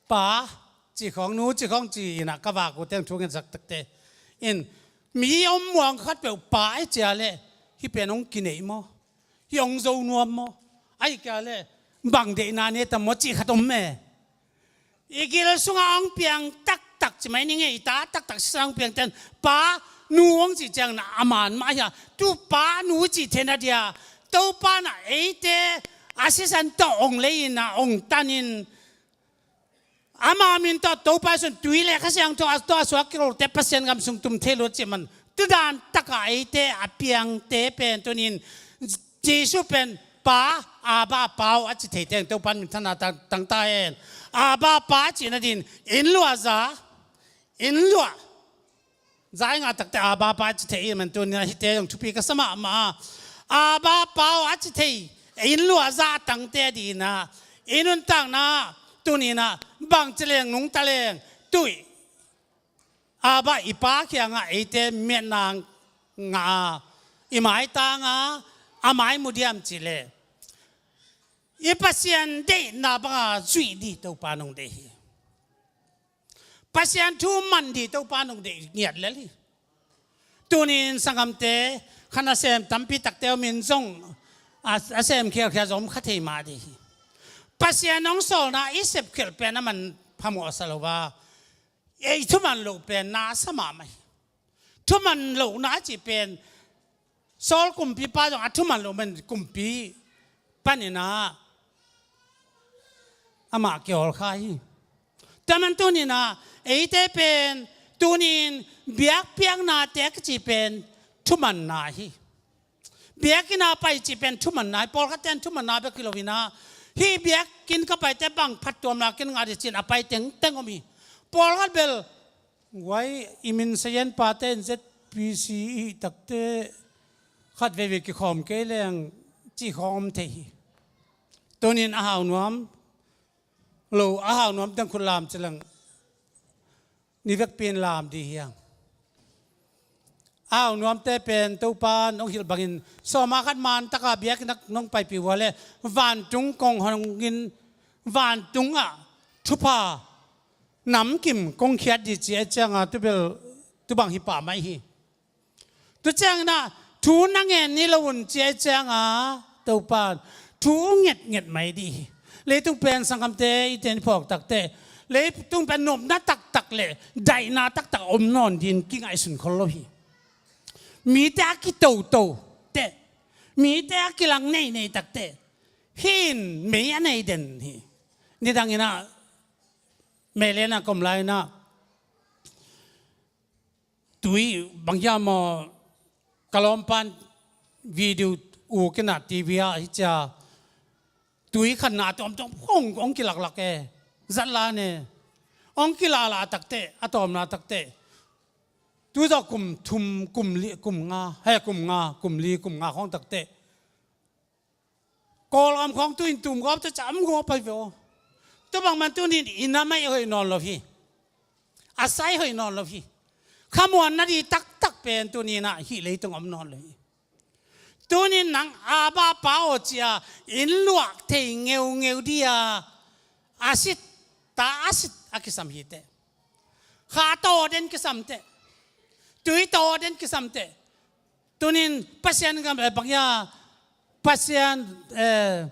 pa ci khawng, nu ci khawng ci inah ka vak uh teng thu ngensak takte in, mi om muang khat peuh pa i cia leh hih pen hong kineih maw, hih hong zo nuam maw, ahih kei leh bang deihna nei tam maw cih khat om e. I gil sungah hong piang taktak ci mai ning e, i ta taktak sisang hong piang ten pa, nu hong cih ciang na a man mah hi a. Tu pa, nu cih theihna dia Topa na eite a sisan tawh hong lei inah hong tan in, ama min tawh Topa Jesu in tui le Kha Siangtho a tawh a suak kik lote Pasian gam sung tum thei lo cih man, tu dan takah eite a piangte pen tunin Jesu pen Pa, Abba Pa aw a ci thei teng Topa in minthanna tang, tang ta hen. Abba Pa a cih nadin inn luah za, inn luah za i ngah takte Abba Pa a ci thei i man tuni-in ah hihte zong thupi ka sa mahmah a. Abba Pa aw a ci thei, inn luah za a tangte adingin ah i nuntakna tuni-in ah bangci leng nungta leng, tui Abba i Pa kiangah eite miatna ngah a, i maitang a, a mai mu diam cih leh i Pasian deihna banga zuih ding Topa in hong deih hi. Pasian thu man ding Topa in hong deih ngiat lel hi. Tuni-in sanggamte, kha nasem tampi takte om in zong a, a sem khialkhial zong om kha thei mah ding hi. Pasian hong sawlna i sepkhialh pen a man phamawh a sa lo a, ei thuman loh pen na a sa mahmah hi. Thuman lohna a cih pen Saul kumpipa zong a thuman loh man kumpi panin ah amah kihawl kha hi. Tua man tuni-in ah eite pen tuni-in biakpiaknate ka cih pen thumanna hi. Biakinn ah pai cih pen thumanna hi. Pawlkhatte in thumanna bek hi lo-in ah, hih biakinn ka paite bang phattuamna ken ngah ding ci-in a pai tengteng om hi. Pawlkhat bel, guai, i min sayan pate in Z P C i hih takte khat veivei kikhawm kei leng cih khawng om thei hi. Tuni-in a hau nuam lo, a hau nuam teng khut lam ci leng ni vekpi in lam ding hi hang. A hau nuamte pen Topa in hong hilh bangin sawma khat man taka biakinn ah nong paipih uh a leh vantung kong hong in, vantungah thupha namkim kong khiat ding ci ahih ciangin ah tu bel tu bang hi pah mai hi. Tu ciangin ah thu na ngen ni lo un ci ahih ciangin ah Topa in thu ngetnget mai ding hi. Leitung pen sanggamte, i ten phawk takte, leitung pen nopna taktak le daihna taktak om nawn dingin kingaihsun khol lo hi. Mite a kitoto teh, mite a kilang neinei takte, hih in mei a nei den hi. Nidangin ah Meilen ah ka om lai-in ah tui bang hiam aw, ka lawmpan video uk in ah T V ah hi cia, tui khanna a tawmtawm khong hong kilaklak e. Zatlan e. Hong kilaklak takte, a tawmna takte, tu zawh kum thum, kum li, kum nga, he, kum nga, kum li, kum nga khong takte Kawlgam khawng tu-in tum gawp ta ciang om gawp pai ve aw. Tua bang man tuni-in i nam ahi hoih nawn lo hi. A sai hoih nawn lo hi. Khamuanna ding taktak pen tuni-in ah hih leitung om nawn lo hi. Tuni-in nang Abba Pa aw ci-a inn luah thei ngeungeu ding a, a sit, ta a sit a kisam hi teh. Kha taw den kisam teh. Tui taw den kisam teh. Tuni-in Pasian gam, eh, bang hiam, Pasian, eh,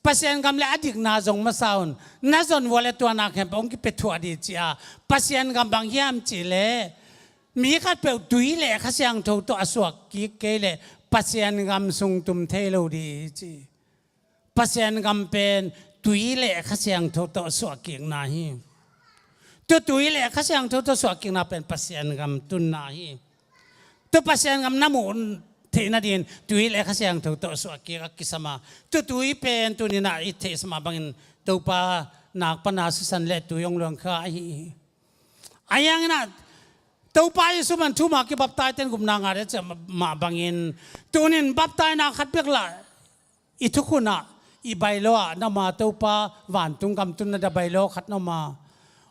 Pasian gam le a dikna zong masa un. Na zon uh a leh tua na khempeuh hong kipia thuah ding ci-a. Pasian gam bang hiam cih leh mi khatpeuh tui le Kha Siangtho tawh a suak kik kei leh Pasian gam sung tum thei lo ding ci. Pasian gam pen tui le Kha Siangtho tawh suahkikna hi. Tua tui le Kha Siangtho tawh suahkikna pen Pasian gam tunna hi. Tua Pasian gam na muh theihna dingin tui le Kha Siangtho tawh suahkik a kisam a, tua tui pen tuni-in ah i theihsa mah bangin Topa nakpi-in a sisan le tui hong luang kha ahi hi. Ahi hangin ah Topa Jesu man thu mah kibaptaizte in gupna ngah ding a cih mah bangin tuni-in baptaizna khat bek lah i thukhun ah, i bylaw ah na om a, Topa vantung gam tunna ding a bylaw khat na om a,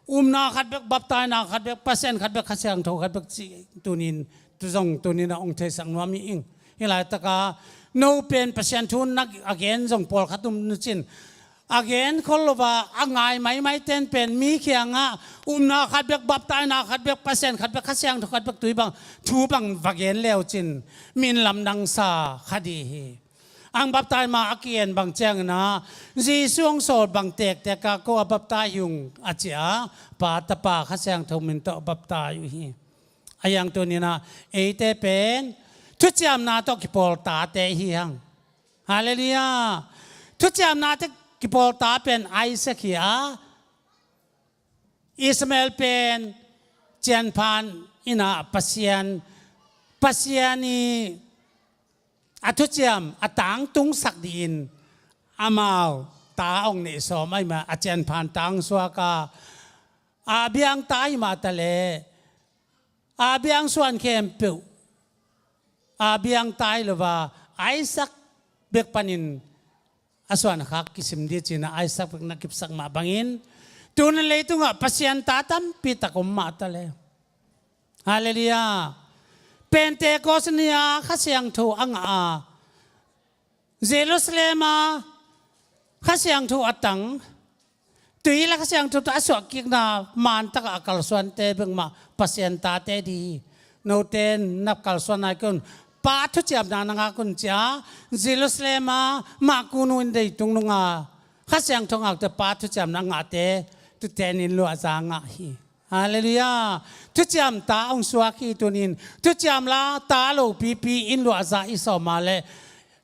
upna khat bek, baptaizna khat bek, Pasian khat bek, Kha Siangtho khat bek cih tuni-in tu zong tuni-in ah hong theisak nuam hi ing. Hih laitak ah no pen Pasian thu na a gen zong pawlkhat um na cin, a gen khol lo a, a ngai maimaite'n pen mi kiangah upna khat bek, baptaizna khat bek, Pasian khat bek, Kha Siangtho khat bek tui bang, thu bang va gen le uh cin, min lamdang sa kha ding hi. Ang baptaiz ma a ki-en bang ciangin ah Jesu hong sawl bang tektek a ko a baptaiz hi ung a ci a, Pa, Tapa, Kha Siangtho min tawh baptaiz uh hi. Ahi hang tuni-in ah eite pen thuciamna tawh kipawl tate hi hang. Halleluiah. Thuciamna tawh kipawl ta pen Isaac hi a, Ishmael pen cianphan in ah Pasian, Pasian i a thuciam a tangtungsak dingin amau ta hong neih sawm ahih mah a cianphan ta hong suak a, a biang ta ahih mah ta leh a biang suan khempeuh a biang ta hi lo a, Isaac bek panin a suan khak kisim ding ci-in ah Isaac bek na kipsak mah bangin, tu-in leitungah Pasian ta tampi tak om mah ta leh. Halleluiah. Pentecost ni-a Kha Siangtho a ngah a, Jerusalem ah Kha Siangtho a tang, tui la Kha Siangtho tawh a suahkikna man takah a kalsuante bek mah Pasian tate ding hi. Note in na kalsuan nai kei un, Pa thuciamna na ngak un ci-a, Jerusalem ah Maku nu in deitung nunga Kha Siangtho ngakte Pa thuciamna ngahte, tute in inn luahza ngah hi. Halleluiah. Thuciam ta hong suak hi tuni-in. Thuciam la ta lopipi inn luahza i sawm a leh,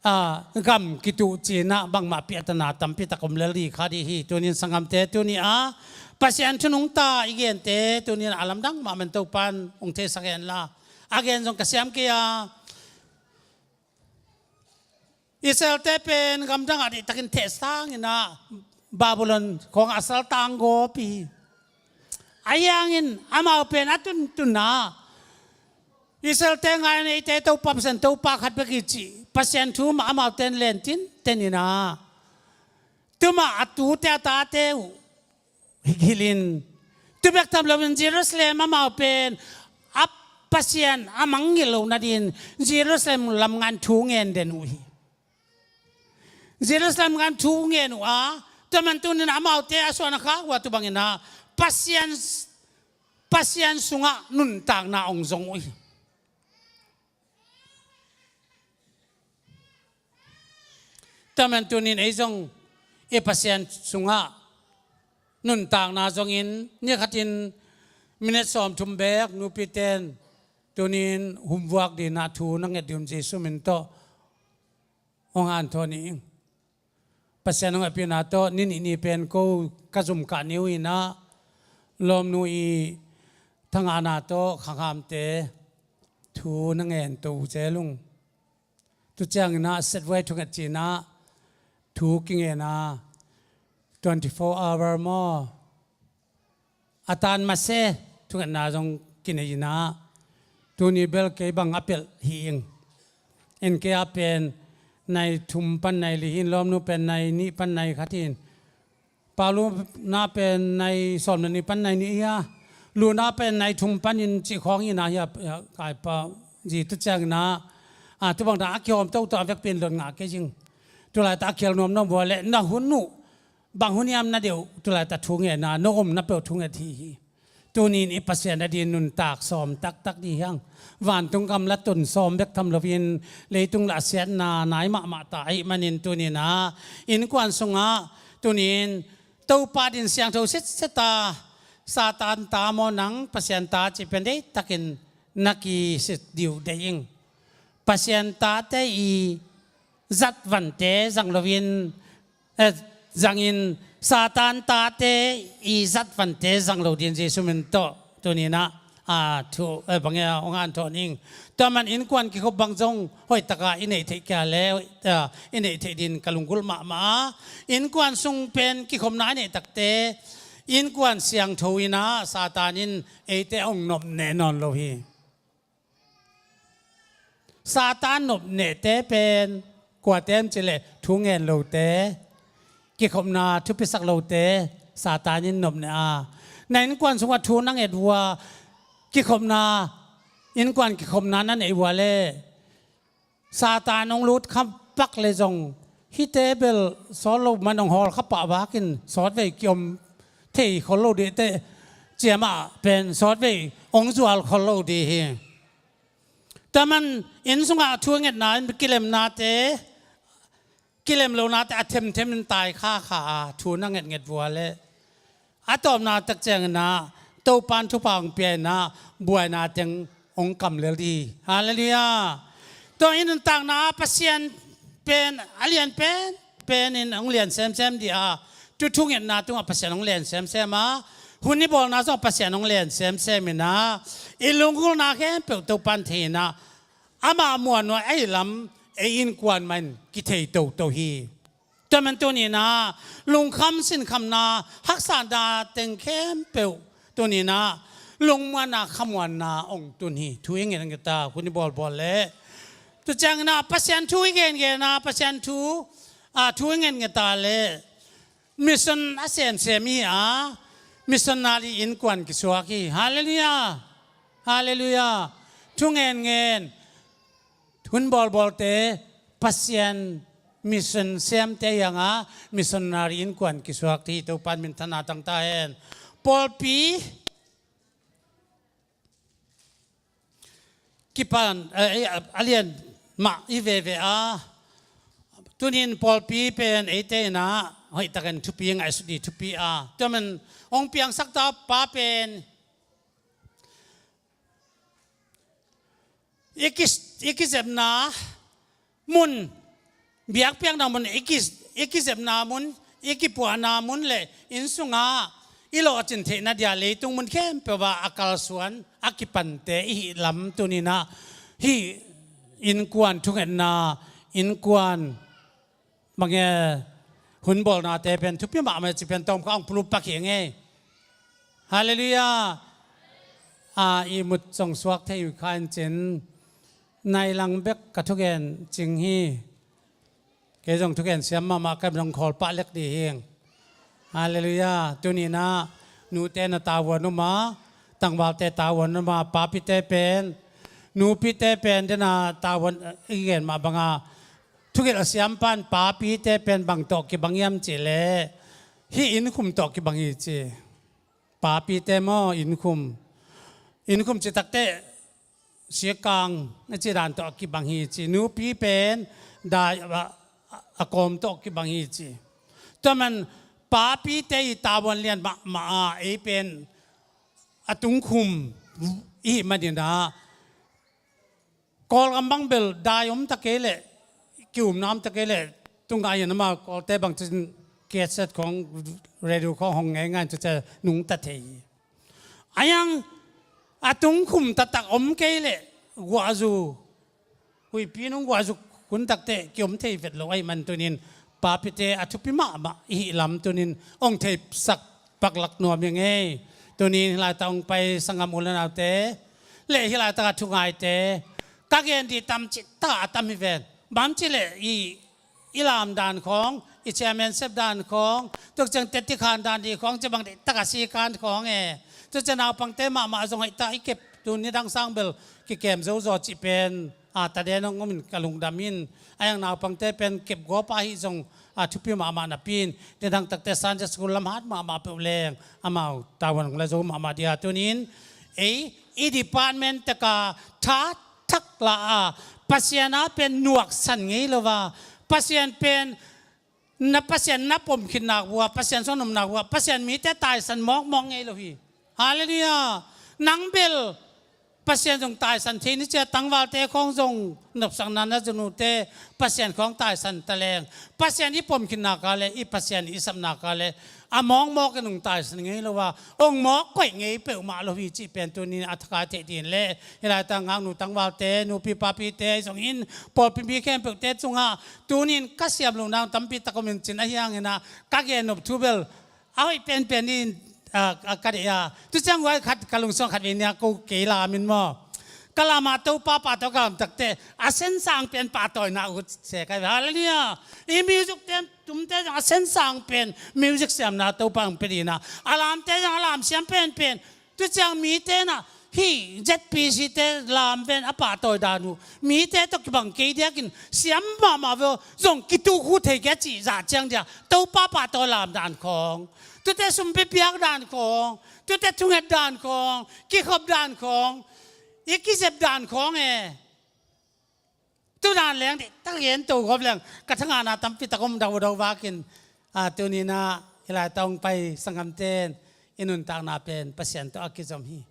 ah, gam kituh ci-in ah bangmah piahtana tampi tak om lel ding kha ding hi. Tuni-in sanggamte, tuni-a Pasian thu nungta i gente tuni-in a lamdang mahmah in Topa'n hong theisak hen la, a gen zong ka siam kei a, Israelte pen gamdang ah deihtakin theh sangin ah Babylon khawngah a saltang gawp hi. Ahi hangin amau pen a tuntun ah Israelte ngai-in eite Topa Pasian Topa khat bek hi cih Pasian thu mah amaute in len tinten in ah, tu mah a tute a tate uh hilh in, tu bek tham loin Jerusalem amau pen a Pasian a mangngilh loh nadingin Jerusalem lamngan thu ngen den uh hi. Jerusalem lamngan thu ngen uh a, tua man tuni-in amaute a suan a khak uh a, tu bangin ah Pasian, Pasian sungah nuntakna hong zong uh hi. Tua man tuni-in ei zong i Pasian sungah nuntakna zongin, ni khatin minute sawmthum bek nupite in tuni-in humvuak dingin ah thu na nget ding un Jesu min tawh hong hanthawn ing. Pasian hong hehpihna tawh ni nih ni pen ko ka zum kah ni uh in ah, lawmnu i thangahna tawh khanghamte thu na ngen to zel ung. Tu ciangin ah Setvuai thunget ci-in ah thu kingen a, twenty four hour maw, a tan mase thungetna zong kinei in ah, tuni bel kei bang a pelh hi ing. En kei a pen nai thum pan nai li hi in, lawmnu pen nai nih pan nai khat hi in, Paulu na pen nai sawm le nih pan nai nih hi a, Lu na pen nai thum panin cih khawng hi in ah, hi a, hi a, kaipa zi tu ciangin ah, a, tu bang dan a kihawm toto a vekpi in lot ngah kei zing. Tulaitak a khial nuamnuam uh a leh na hun uh bang hun hiam na deih uh, tulaitak thu ngen a, na om na peuh thu nget hi hi. Tuni-in i Pasian adingin nuntak sawm taktak ding hi hang. Vantung gam la tun sawm bek tham loin leitung lah siatna nai mahmah ta ahih manin tuni-in ah innkuan sungah tuni-in Topa adingin siangtho sitset a, Satan ta maw nang Pasian ta cih pen deihtakin na kisit ding uh deih ing. Pasian tate i zatvante zang loin, eh, zangin Satan tate i zatvante zang lo dingin Jesu min tawh tuni-in ah, a, thu, eh, bang e, hong hanthawn ing. Tua man innkuan kikhop bang zong hoih taka i neih theih kei a leh, eh, i neih theih dingin ka lunggulh mahmah a. Innkuan sung pen kikhopna i neih takte, innkuan siangtho in ah Satan in eite hong nopneh nawn lo hi. Satan nopnehte pen kuate hiam cih leh thu ngen lote, kikhopna thupisak lote Satan in nopneh a. Na innkuan sungah thu na nget uh a, kikhopna, innkuan kikhopna na neih uh a leh, Satan hong lut kha pak leh zong, hihte bel sawt lo man hong hawl kha pah bakin sawtvei kiom thei khol lo dih teh, ciamah pen sawtvei hong zual khol lo dih hi. Tua man inn sungah thu ngetna in kilemnate, kilem lonate a themthem in tai khakha a thu na ngetnget uh a leh, a tawpna tak ciangin ah Topa'n thupha hong pia in ah buaina teng hong kam lel ding hi. Halleluiah. Tua i nuntakna ah Pasian pen a lian pen pen in hong lian semsem ding a, tu thungetna tungah Pasian hong lian semsem a, hun i bawlna zong Pasian hong lian semsem in ah, i lunggulhna khempeuh Topa'n thei in ah, amah muanhuai ahih lam ei innkuan mah in kithei toto hi. Tua man tuni-in ah lungkham sinkhamna, haksatna teng khempeuh tuni-in ah lungmuanna, khamuanna hong tun hi. Thu i ngen ngen ta, hun i bawlbawl leh. Tua ciangin ah Pasian thu i ngen ngen a, Pasian thu, a, thu i ngen ngen ta leh mission a semsem i hi a, missionary innkuan kisuak hi. Halleluiah. Halleluiah. Thu ngen ngen, hun bawlbawlte, Pasian mission semte hi hang a, missionary innkuan kisuak hi. Topa'n minthanna tang ta hen. Pawlpi kipan, eh, eh, a lian mah hi veve a, tuni-in pawlpi pen eite in ah hoihtakin thupi ngaihsut ding thupi a, tua man hong piangsak ta pa pen i ki, i kizepna mun, biakpiakna mun, i ki, i kizepna mun, i kipuahna mun leh inn sungah i lawhcin theihna dia leitung mun khempeuh ah a kalsuan, a kipante i hih lam tuni-in ah hih innkuan thungetna, innkuan bang e, hun bawlnate pen thupi mahmah ci pen tawmkhat hong puluk pak hi ing ei. Halleluiah. A, ihmut zong suak thei uh kha in cin, nai lang bek ka thugen cing hi. Kei zong thugen siam mahmah ka, zong khawl pah lek ding hi ing. Halleluiah. Tuni-in ah nute na tavuan om a, tangvalte tavuan om a, papite pen, nupite pen, dena tavuan, i gen mah bang a, thugelh a siampa in papite pen bang tawh kibang hiam cih leh hih innkhum tawh kibang hi ci. Papite maw, innkhum, innkhum cih takteh siakang a cih dan tawh kibang hi ci. Nupi pen dai a, a, a kawm tawh kibang hi ci. Tua man papite i tavuan lian mahmah a, ei pen a tungkhum i hih manin ah, Kawlgam bang bel dai om ta kei leh, ki-umna om ta kei leh, tung ngai in amau Kawlte bang cin cassette khawng, radio khawng hong ngeingai in, tua ciang nungta thei hi. A yang a tungkhum taktak om kei leh, guahzu, huihpi nung guahzu hun takteh ki-om thei vet lo ahih man tuni-in papite a thupi mahmah i hih lam tuni-in hong theisak paklak nuam ing ei. Tuni-in hih laitak hong pai sanggam u le naute leh hih laitak a thu ngaite, ka gen ding tam cih tak a tam hi ven. Bang ci leh i, i lam dan khawng, i chairmanship dan khawng, tua ciang teci khan dan ding khawng, ci bang ding tak a si khan khawng e. Tua ciang naupangte mahmah zong hoih tak i kep, tu nidang sang bel kikem zo zaw cih pen a, taden hong om in ka lungdam in, a yang naupangte pen kep gawp a hih zong, a, thupi mahmah napi in, nidang takte Sunday school lam hat mahmah peuh leng amau tavuan hong la zo mahmah ding a, tuni-in ei i department tak a tha thak la a, Pasian a pen nuaksan ngei lo a, Pasian pen na Pasian na pom khit nak uh a, Pasian sung nop nak uh a, Pasian mite taisan mawkmawk ngei lo hi. Halleluiah. Nang bel Pasian zong taisan thei ni ci a, tangvalte khawng zong nopsakna na zon uh teh Pasian khawng taisan ta leng, Pasian i pom khit nak a leh, i Pasian i sap nak a leh, a mawkmawk in hong taisan ngei lo a, hong mawk koih ngei peuhmah lo hi cih pen tuni-in a thak a theih ding leh, hih laitak ngaknu tangvalte, nupi papite, zong in pawlpi mi khempeuhte tungah tuni-in ka siam lohna tampi tak om in cin, ahih hangin ah ka gen nop thu bel a hoih penpen in, a, a, ka deih a. Tu ciang huai khat ka lungsim khat vei nia ko kei lam in maw, ka lam a Topa pahtawi ka lam takteh a sensang pen pahtawina ut se ka hi ve. Halleluiah. I music te, tumte zong a sensang pen music siamna Topa hong pia ding a, a lamte zong a lam siam penpen. Tu ciang mite in ah hih Z P C te lam pen a pahtawi dan uh, mite tawh kibang kei diakin siam mahmah ve aw, zong kitukhu thei kei a cih zah ciang dia Topa pahtawi lam dan khawng, tute sum piapiak dan khawng, tute thunget dan khawng, kikhop dan khawng, i kizep dan khawng e. Tu dan leng dih tak gen to gawp leng ka thangahna tampi tak om daudau vakin, a, tuni-in ah hih laitak hong pai sanggamte in i nuntakna pen Pasian tawh a kizom hi.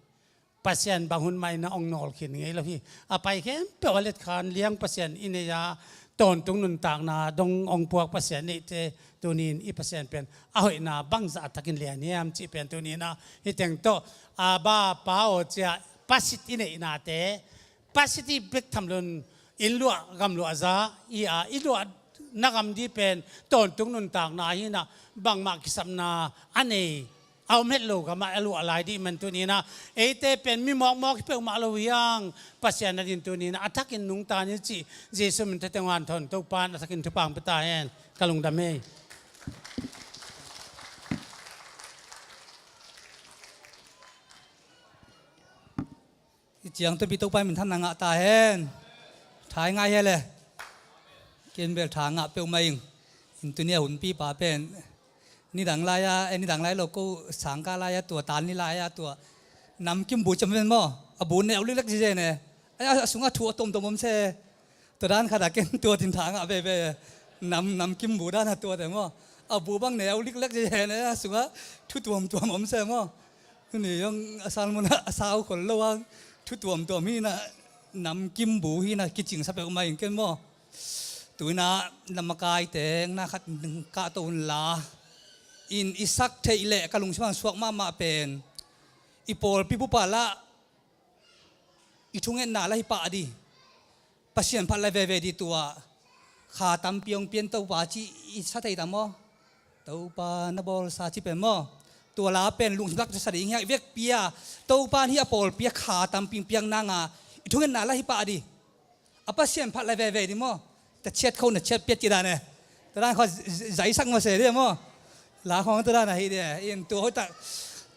Pasian bang hun mah in ah hong nawlkhin ngei lo hi. A pai khempeuh a letkhan liang Pasian i nei a, tawntung nuntakna dong hong puak Pasian neihte tuni-in i Pasian pen a hoihna bangzah takin lian hiam cih pen tuni-in ah hih teng tawh, Abba Pa aw ci a, pasit i neihnate, pasit i bek tham loin inn luah gam luah za i a, i luah na gam ding pen tawntung nuntakna hi inah, bangmah kisapna a nei a om het lo gamah a luah lai ding man tuni inah, eite pen mi mawkmawk hi peuhmah lo hi hang. Pasian na din tuni inah a thakin nungta ni cih Jesu min tawh teng hanthawn Topa'n a thakin thupha hong pia ta hen. Ka lungdam hi. Hih ciang Topa, Topa minthanna ngah ta hen. Tha i ngah hia le? Ken bel tha ngah peuhmah ing. In tuni a hunpipa pen nidang lai-a, eh, nidang lai lo, ko sangkah lai-a tua, tan ni lai-a tua namkim bu ciam ven maw? A bu neu liklek zizen e. A, a sungah thu a tuamtuam om se. Tua dan khat ah ken tua tin tha ngah veve. Nam, namkim bu dan a tuate maw? A bu bang neu liklek zizen e, a sungah thu tuamtuam om se maw? Tuni zong a sermon ah a sau khol lo hang, thu tuamtuam hi inah, namkim bu hi inah kicingsa peuhmah ing ken maw? Tu inah na makaite na khat kahto unla, in i sak theih leh ka lungsim ah suak mahmah pen, i pawlpi bup ah lah i thungetna lah hi pah ding. Pasian phat lai veve ding, tua kha tampi hong pia in Topa cih i sa thei ta maw? Topa na bawlsa cih pen maw? Tua la pen lungsim lak sa ding hi a, i vekpi a Topa in hih a pawlpi ah kha tampi hong piak nang a, i thungetna lah hi pah ding. A Pasian phat lai veve ding maw? Ta chiat kho na chiat piat cih dan e. Tua dan kho z-, z-, zaisak mawk se ding maw? La khawng tua dan ahi ding e. In tua hoihtak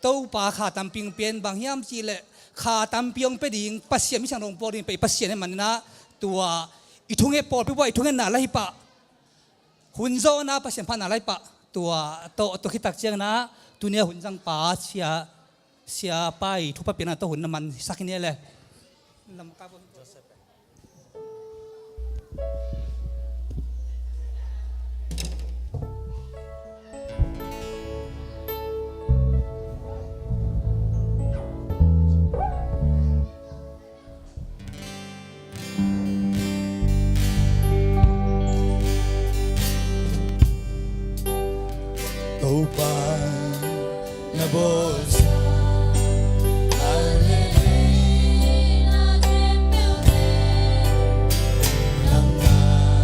Topa kha tampi hong pia in, bang hiam cih leh kha tampi hong pia ding Pasian, mi siangtho hong pawk ding pen i Pasian ahih man inah, tua i thunget, pawlpi bup ah i thungetna lah hi pah. Hun zawhna Pasian phatna lah hi pah. Tua tawh, tua khit tak ciang inah tuni a hun zangpa Sia, Sia Pa i thupha piakna tawh hun na mansak hi ni le. Topa na bawlsa, hallelujah, na khempeuh nangmah.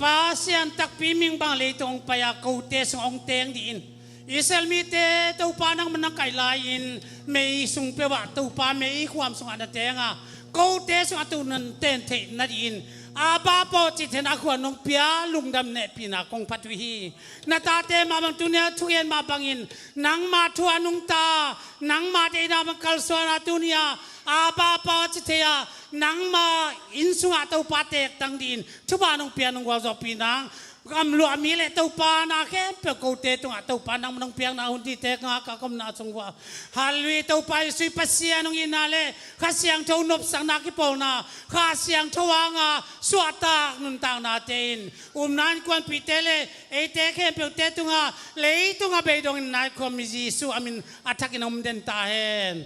A sian takpi ming bang leitung hong pai-a kote sung hong teng dih in. Israel mite Topa nangmah nang kaih lai-in mei sung peuhah Topa mei khuam sungah na teng a kote sungah tu nan ten theih nadih in Abba Pa aw cih theihna khuan nong pia lungdam nehpihna kong phat uh hi. Na tate mah bang tuni-a thugen mah bangin nangma thu a nungta nangma deihna bang kalsuana tuni-a Abba Pa aw cih thei-a nangma inn sungah Topa tektang dih in thupha nong pia nong gualzawhpih nang. Gamluah mi le Topa na khempeuh kote tungah Topa nang nong piakna hun dihte ngak a ka omna sung uh a Halleluia. Topa Jesuh i Pasian hong itna le Kha Siangtho nopsakna kipawlna Kha Siangtho hanga suahtak nuntaknate in upna innkuanpihte le eite khempeuhte tungah leitungah beidongin nai khawm i Jesuh a min a thakin om den ta hen.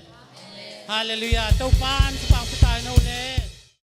Halleluia. Topa in thupha pia ta hen.